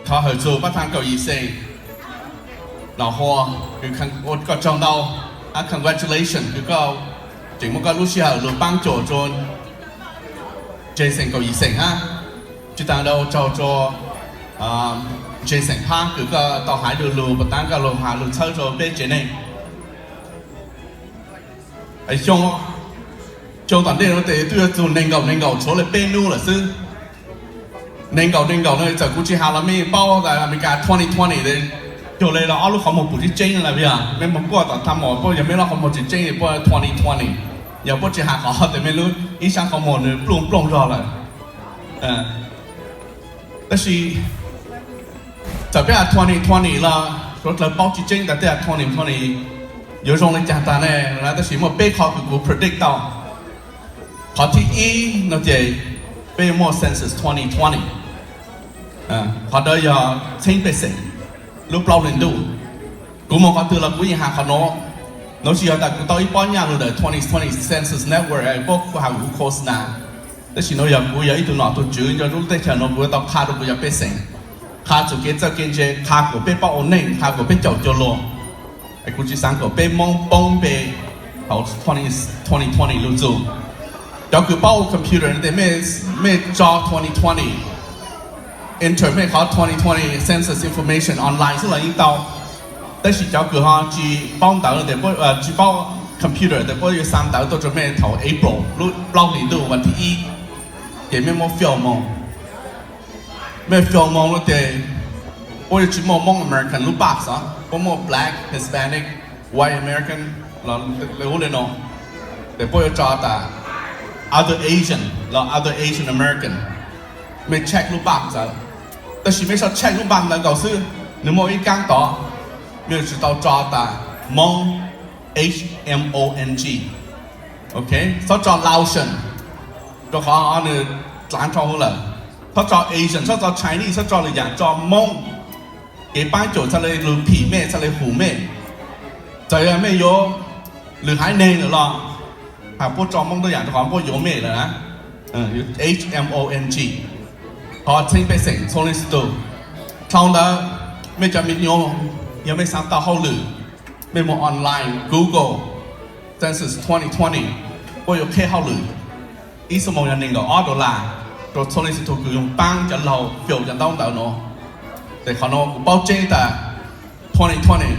Thov hawm txug pab thab kaum yim xeem Nom Hua, kws ua koj tsaug ntau, hab congratulation kws koj tseem muab koj lub sij hawm lug paab cuam rua ntseeg xeem kaum yim xeem hab. Tsi taag ntau tsaug rua ntseeg xeem phab kws koj tau has lug lug puas taab koj lug has lug txhawb rua peb tsev neeg. Xyoo, xyoo tom ntej nuav tes tub yuav txug neeg nkaum neeg nkaum tshuav le peb nub lawm xwb. Neeg nkaum neeg nkaum nuav txawm kuv tsi has los mej paub tas Amelikas twenty twenty, cuag le los ob lub qhov muag pum tseeb tseeb lawm, mej moog kuaj tom tha mom puab yog mej lub qhov muag tseeb tseeb puab twenty twenty, yog puab tsi has qhov tes mej lub ib sab qhov muag nwg plooj plooj zog lawm. Tab sis txawm peb has twenty twenty los suav dlawg paub tsi tseeb tas tej has twenty twenty yuav zoo le caag tag ne, tab sis muaj peb qhov kws kuv predict tau. Qhov thib ib no ces peb yuav muaj census twenty twenty. Qhov ntawd yog txheeb pej xeem lub plaub hli ntuj. Kuv moog qhov twg los kuv yeej has qhov nuav. Nuav tsi yog tas kuv tau ib pob nyaj lug ntawm twenty twenty Census Network puab has kuv khos nas, tab sis nuav yog kuv yog ib tug nom tug tswv nyob lub teb chaws nuav kuv yuav tau qha rua kuv cov pej xeem, qha txug kev txawj kev ntse, qha kuas peb paub ua neej, qha kuas peb caum cuag luag. Kuv tsi xaav kuas peb Moob poob npe hauv twenty twenty lug txug. Cov kws paub ua computer tes mej tso twenty twenty, enter mej qhov twenty twenty census information online xwb los yeej tau. Tab sis cov kws ho tsi paub ntawv tes, tsi paub computer tes puab yuav xa ntawv tuaj rua mej thaum April lub plaub hlis ntuj vas thib ib, ces mej muab fill moog. Mej fill moog lawm tes puab yuav tsi muaj Moob American lub box os, puab muaj Black, Hispanic, White American, le ub le no. Tes puab yuav tso tas other Asian los other Asian American. Mej check lub box ntawd, tab sis mej tsuas check lub box ntawd nkaus xwb, nwg muaj ib kaab tod, mej yuav tsum tau tso tas Moob, H M O N G. Ok, txhob tso Laotian, rua qhov nwg dlaav rua huv lawm. Txhob tso Asian, txhob tso Chinese, txhob tso lwm yaam, tso Moob. Kev paab caum txhad le lug phim mej, txhad le hum mej. Txawm yog mej yuav lwm haiv neeg lawm los has puab tso Moob tuab yaam rua qhov puab yuav mej lawm na. H M O N G, qhov txheeb pej xeem txhua leej txhua tug. Dhau ntawd, mej cov me nyuam, yog mej xaav tau hauj lwm, mej moog online Google census twenty twenty, puab yuav qheb hauj lwm ib xuab moos yog neeg nkaum ob dollar rua txhua leej txhua tug kws yuav paab cov laug fill cov ntaub ntawv nuav. Tes qhov nuav kuv paub tseeb tas twenty twenty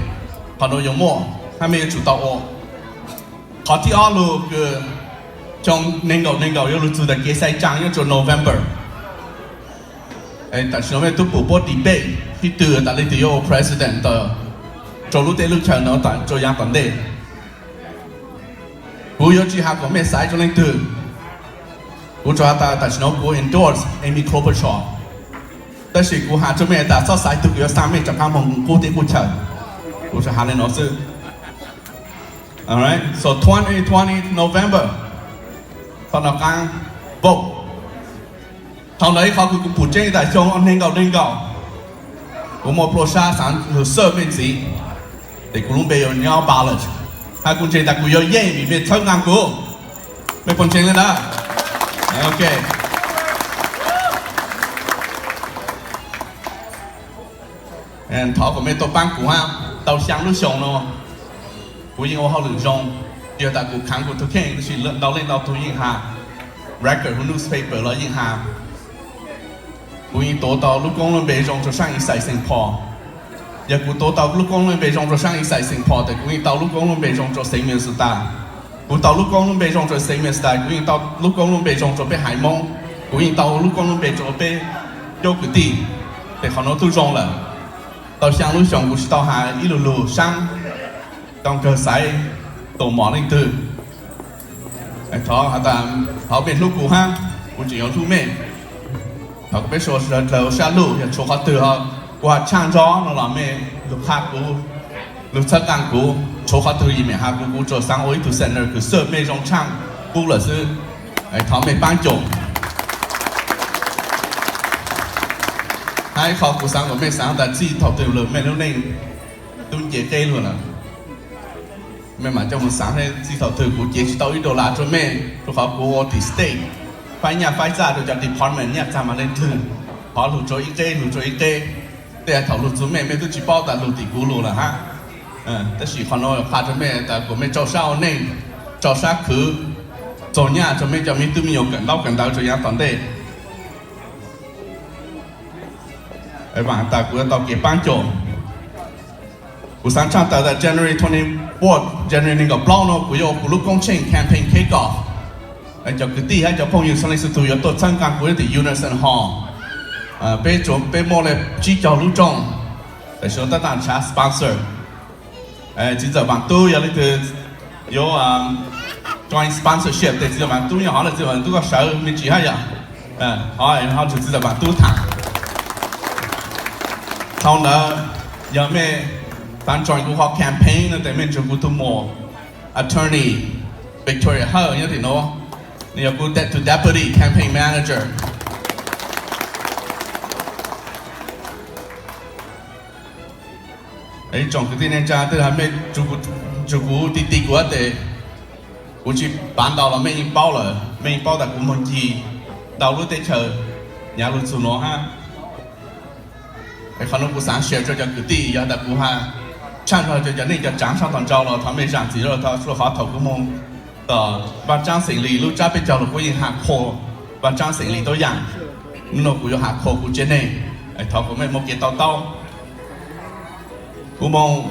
qhov nuav yuav muaj, hab mej yuav tsum tau ua. Qhov thib ob lug kws xyoo neeg nkaum neeg nkaum yuav lug txug tas kev xaiv tsaa nyob rua November. Tam sim no mej tub pum puab debate sib tw tas leej twg yuav ua president rua lub teb lub chaw nuav rua yaav tom ntej. Kuv yuav tsi has kuas mej xaiv rua leej twg. Kuv tsuas has tas tam sim no kuv endorse Amy Klobuchar, tab sis kuv has rua mej tas txhob xaiv tug kws yuav xa mej rov qaab moog qub teb qub chaw. Kuv tsuas has le nuav xwb. So twenty twenty November, txhob nov qaab vote. Thaum ntawd ib qhov kws kuv pum tseeb tas xyoo neeg nkaum neeg nkaum, kuv muaj plua sab xaav lug xawj mej ntxiv, tes kuv lub npe yuav nyob ballot, hab kuv ntseeg tas kuv yuav yeej vim mej txhawb nqaa kuv. Mej puas ntseeg le ntawd? Ok. Thov kom mej tau paab kuv hab, tau xyaa lub xyoo nuav kuv yeej ua hauj lwm zoo, tsi yog tas kuv khaav kuv tug kheej tab sis ntau leej ntau tug yeej has, record huv newspaper los yeej has. Kuv yeej tuav tau lub koob lub npe zoo rua saab Eastside Saint Paul. Yog kuv tuav tau lub koob lub npe zoo rua saab Eastside Saint Paul tes kuv yeej tau lub koob lub npe zoo rua xeev Minnesota. Kuv tau lub koob lub npe zoo rua xeev Minnesota, kuv yeej tau lub koob lub npe zoo rua peb haiv Moob. Kuv yeej tau lub koob lub npe rua peb cov kwv tij. Tes qhov nuav tub zoo lawm. Tau xyaa lub xyoo kuv tsi tau has ib lu lug saab, tau kawg xaiv tuam mom leej twg. Thov has tas thov mej hlub kuv hab, kuv tseem yuav hlub mej. Thov kom peb sawv dlawg ua sab luj, yog tshuav qhov twg kuv has tshaaj ntsoov no los mej lug qha kuv, lug txhawb nqaa kuv. Tshuav qhov twg yim mej has kuv, kuv tsuas xaav ua ib tug senator kws xawj mej zoo tshaaj pub lawm xwb. Thov mej paab coom. Hab ib qho kuv xaav kom mej xaav tas txij thaum twg lug mej lub neej tub nce qeb lug lawm. Mej maam coj moog xaav txij thaum twg kuv cev tsi tau ib dollar rua mej, rua qhov kuv ua tim state, faib nyaj faib txaj rua cov department nyaj txag maam le ntwg, qhov lug rua ib qeb lug rua ib qeb. Tej thaum lug txug mej, mej tub tsi paub tas lug tim kuv lug lawm hab. Tab sis qhov nuav qha rua mej tas kuas mej rau sab ua neej, rau sab khwv, txug nyaj rua mej cov me tub me nyuam kawm ntaub kawm ntawv rua yaav tom ntej. Vaam tas kuv yuav tau kev paab cuam. Kuv xaav tshaaj tawm tas January twenty-fourth, January neeg nkaum plaub nuav kuv yuav ua kuv lub koob tsheej campaign kickoff. Cov kwv tij hab cov phooj ywg txhua leej txhua tug yuav tuaj txhawb nqaa kuv lub tim Unison Hall. Peb, peb muaj le tsib caug lub rooj, tam sim no tab tom nrhav sponsor. Txiv ntxawm Vaam Tub yog leej twg yuav join sponsorship tes txiv ntxawm Vaam Tub nyob hov lawm, txiv ntxawm Vaam Tub koj sawv me ntsis hab yom. Ho nrug txiv ntxawm Vaam Tub tham. Dhau ntawd, yog mej xaav join kuv qhov campaign no tes mej nrug kuv tug muam attorney Victoria Hawj nyob tim nuav, nws yog kuv de-, tus deputy campaign manager. Ib tsoom kwv tij neej tsaa, twb yog mej nrug kuv ti ti kuv tes kuv tsi pav ntau los mej yeej paub lawm, mej yeej paub tas kuv moog ncig ntau lub teb chaws nyav lug txug nuav hab. Qhov nuav kuv xaav share rua cov kwv tij, yog tas kuv has tshaaj zog rua cov neej cov tsaav sab tom ntej los thov mej zaam txim, rua qhov thaum kuv moog tom Vaaj Tsaab xeem Lis lub tsab peb caug los kuv yeej has qhua Vaaj Tsaab xeem Lis tuab yaam. Nub nuav kuv yuav has qhua kuv tsev neeg, thov kom mej muaj kev to taub. Kuv moog,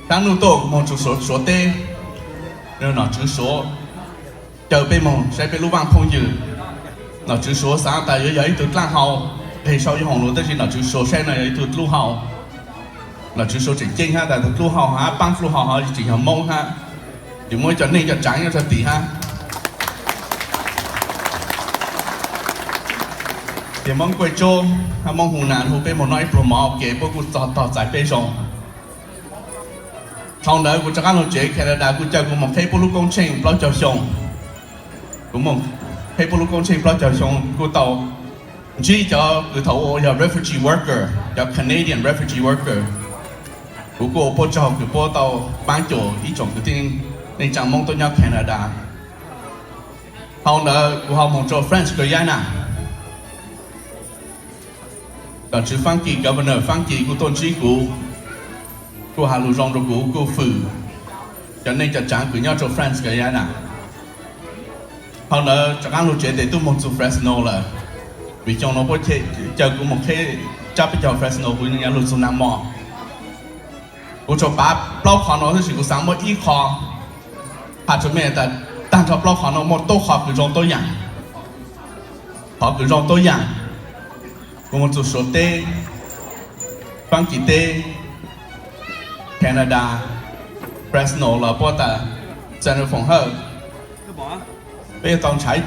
saab nuj tuaj kuv moog txug Suav teb, nom tswv Suav caw peb moog saib peb lub vaaj phooj ywg. Nom tswv Suav xaav tas yuav yog ib tug dlaab hau, nqeg sau ib hoos lug, tab sis nom tswv Suav saib no yog ib tug dlub hau. Nom tswv Suav tseem ceeb hab tas tug dlub hau hab paab dlub hau hab tseem yog Moob hab, tseem muaj cov neej cov tsaav nyob rua tim hab. Ces Moob Kuaj Tsub hab Moob Hu Nas hu peb moog noj ib pluag mov ua ke, puab kuj txog tog txais peb zoo. Dhau ntawd kuv rov qaab lug tsev Canada, kuj caw kuv moog qheb puab lub koob tsheej plaub caug xyoo. Kuv moog qheb puab lub koob tsheej plaub caug xyoo kuj tau ntsib cov kws thaum ua yog refugee worker, cov Canadian refugee worker. Kuv kuj ua puab tsaug kws puab tau paab cuam ib tsoom kwv tij neej tsaa Moob tuaj nyob Canada. Dhau ntawd kuv ho moog rua France Guyana. Nom tswv Faab Kis, Governor Faab Kis kuj tuaj ntsib kuv, kuj has lug zoo rua kuv, kuj fwm cov neej cov tsaav kws nyob rua France Guyana. Dhau ntawd rov qaab lug tsev tes tub moog txug Fresno lawm, vim xyoo nuav puab caw kuv moog qheb tsab peb caug Fresno, kuv nyav lug txug nag mo. Kuv tsuas pav plaub qhov nuav tab sis kuv xaav muab ib qho has rua mej tas, taag nrho plaub qhov nuav muaj tuab qhov kws zoo tuab yaam. Qhov kws zoo tuab yaam, kuv moog txug Suav teb, Faab Kis teb, Canada, Fresno los puab tas Senator Foom Hawj, peb yuav tau nrhav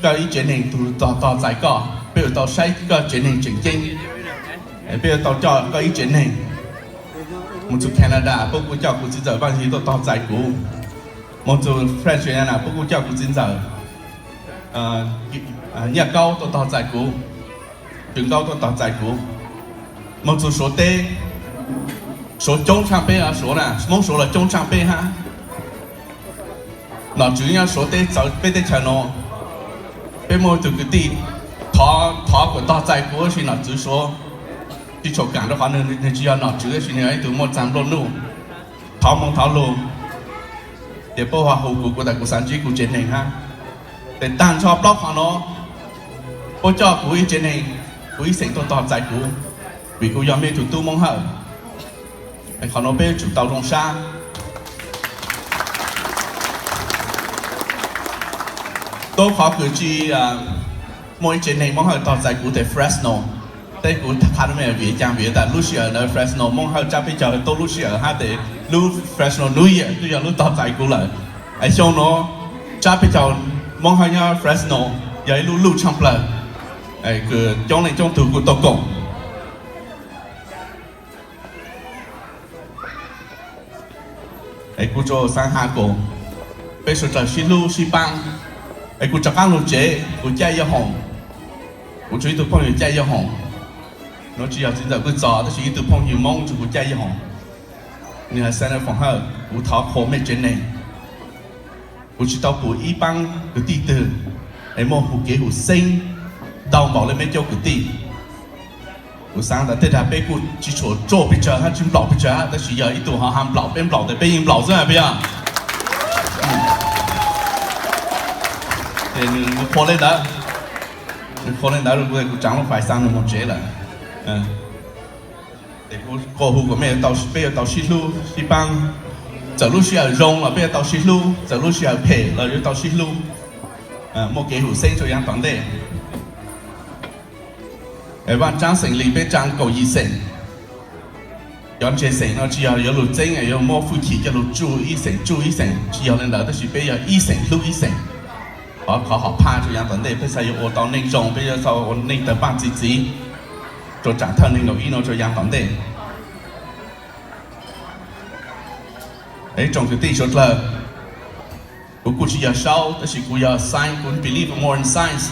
koj ib tsev neeg tug tog txais koj, peb yuav tau saib koj tsev neeg tseem ceeb, peb yuav tau coj koj ib tsev neeg. Moog txug Canada puab kuj coj kuv txiv ntxawm Vaaj Yig tuaj tog txais kuv. Moog txug France Guyana puab kuj coj kuv txiv ntxawm Nyiaj Kaub tuaj tog txais kuv, Tswv Nkaub tuaj tog txais kuv. Moog txug Suav teb, Suav coob tshaaj peb, Suav na, Moob Suav los coob tshaaj peb hab. Nom tswv nyob Suav teb txawv peb teb chaws nuav. Peb muaj tug kwv tij thov, thov kuas tog txais kuv, tab sis nom tswv Suav tsi tshua kaam rua qhov nwg tsi yog nom tswv, tab sis nwg yog ib tug muaj txag nplua nuj, thov moog thov lug. Ces puab hu kuv, kuv tas kuv xaav ntsib kuv tsev neeg hab. Ces taag nrho plaub qhov nuav, puab coj kuv ib tsev neeg, kuv ib xeem tuaj tog txais kuv, vim kuv yog mej tug tub Moob Hawj. Qhov nuav peb yuav tsum tau zoo sab. Tuab qhov kws tsi muaj ib tsev neeg Moob Hawj tog txais kuv tes Fresno. Teb kuv qha rua mej vim caag, vim tas lub sij hawm ntawd Fresno Moob Hawj tsab peb caug tuab lub sij hawm hab tes lub Fresno New Year twb yog lub tog txais kuv lawm. Es xyoo nuav tsab peb caug Moob Hawj nyob Fresno yog ib lub luj tshaaj plawg, kws coob leej coob tug kuj tuaj koom. Es kuv tsuas xaav has kuas peb suav dlawg sib hlub sib paab. Es kuv rov qaab lug tsev, kuv caij ib hoom, kuv tshuav ib tug phooj ywg caij ib hoom. Nuav tsi yog txiv ntxawm Vwj Txos, tab sis ib tug phooj ywg Moob tshuav kuv caij ib hoom. Nwg has Senator Foom Hawj, kuv thov qhuas mej tsev neeg. Kuv tsi tau pum ib paab kwv tij twg es muaj hu kev hu xeeb ntau npaum le mej cov kwv tij. Kuv xaav tas tej dag peb kuj tsis tshua tso pes tsawg hab tsis nplaum pes tsawg hab, tab sis yog ib tug ho ha nplaum peb nplaum tes peb yeej nplaum xwb peb yog. Ces nws qhuas le ntawd, nws qhuas le ntawd kuv tsaam lub fais xaa nws moog tsev lawm. Ces kuv quaj hu kom mej, peb yuav tau sib hlub sib paab, txawm lub sij hawm zoo los peb yuav tau sib hlub, txawm lub sij hawm phem los yuav tau sib hlub, muaj kev hum xeeb rua yaav tom ntej. Vaaj tsaab xeem Lis peb tsaa kaum yim xeem. Cov ntseeg xeem no tsis yog yuav lug txeeb yuav muab fwj chim coj lug tsuj ib xeem tsuj ib xeem, tsis yog le ntawd, tab sis peb yog ib xeem hlub ib xeem. Qhov, qhov hom phaj rua yaav tom ntej, peb xaav yuav ua tau neej zoo, peb yuav xaav ua neej tawg paaj txi txiv rua tsaam thawj neeg nkaum ib no rua yaav tom ntej. Ib tsoom kwv tij suav dlawg, kuv kuj tsis yog saub, tab sis kuv yog science, kuv believe more in science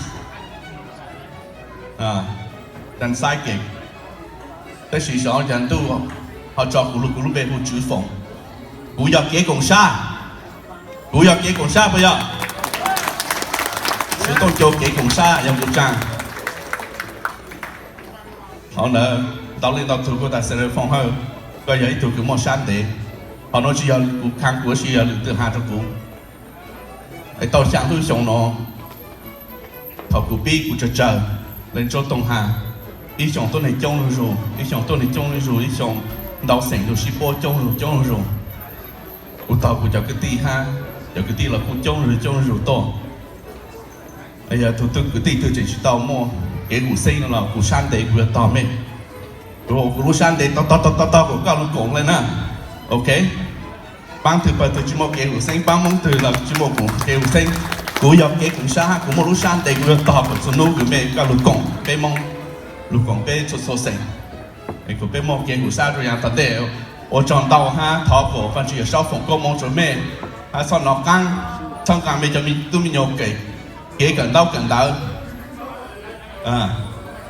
than psychic. Tab sis xyov caag ntuj ho tso kuv lub, kuv lub npe hu Tswv Foom. Kuv yog kev koom sab, kuv yog kev koom sab puas yog? Xwv Tooj Coo kev koom sab yog kuv tsaa. Qhov ntawd ntau leej ntau tug kuj tas Xeev Laus Foom Hawj, koj yog ib tug kws muaj sab ntev. Qhov nuav tsis yog kuv khav, kuv tsi yog lwm twg has rua kuv. Es tau xyaa lub xyoo no, thaum kuv pib kuv tsawg tsawg, leej Ntsuab Tooj has, ib xyoo tuab neeg coob zuj zug, ib xyoo tuab neeg coob zuj zug, ib xyoo ntau xeem lug sib puab coob zuj zug coob zuj zug. Kuv taug kuv cov kwv tij hab, cov kwv tij los kuj coob zuj zug coob zuj zug tuaj. Yog tug kwv tij twg tseem tsis tau muaj kev hum xeeb no los kuv sab ntev kuv yuav tog mej. Kuv, kuv lub sab ntev tog tog tog tog tog kom koj lug koom le na. Ok, paab twg pawg twg tsis muaj kev hum xeeb, paab Moob twg los tsis muaj kev hum xeeb, kuv yog kev koom sab hab kuv muaj lub sab ntev kuv yuav tog kom txhua nub kws mej koj lug koom peb Moob, lug koom peb txhua txhua xeem, kom peb muaj kev hum sab rua yaav tom ntej. Ua tsaug ntau hab thov kom Vaajtswv Yawm Saub foom koob moov rua mej, hab txhob nov qaab, txhob nqaa mej cov tub me nyuam kev kawm ntaub kawm ntawv.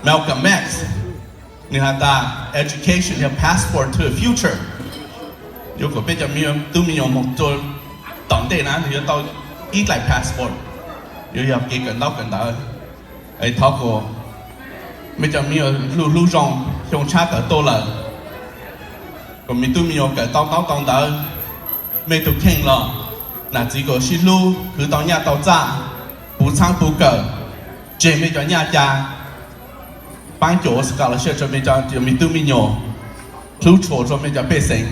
Malcolm X, nwg has tas education is a passport to the future. Yuav kom peb cov tub me nyuam moog rua tom ntej na nwg yuav tau ib dlaim passport, yuav yog kev kawm ntaub kawm ntawv. Es thov kom mej cov me nyuam hlub hlub zoo, xyoo tshab tawm tuaj lawm, kom mej tub me nyuam kawm tau ntaub tau ntawv. Mej tug kheej los nam txiv kom sib hlub, khwv tau nyaj tau txaj, puv txhaab puv kawm, tseg mej cov nyaj ca, paab cuam ua scholarship rua mej cov me tub me nyuam, hlub tshua rua mej cov pej xeem.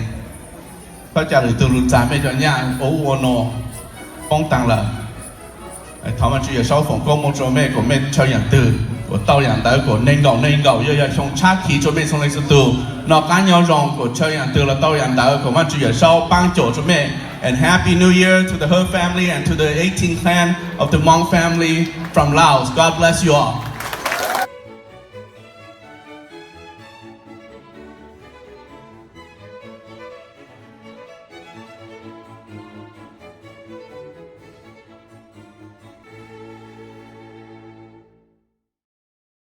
Thov ca lwm tug lug txag mej cov nyaj ua ub ua no, poob taag lawm. Thov Vaajtswv Yawm Saub foom koob moov rua mej kom mej tshaw yaam twg kom tau yaam ntawd, kom neeg nkaum neeg nkaum, yuav yog xyoo tshab khiv rua mej txhua leej txhua tug. Noj qaab nyob zoo, kom tshaw yaam twg los tau yaam ntawd, kom Vaajtswv Yawm Saub paab cuam rua mej. And happy New Year to the Hood family and to the eighteen clan of the Hmong family from Laos. God bless you all.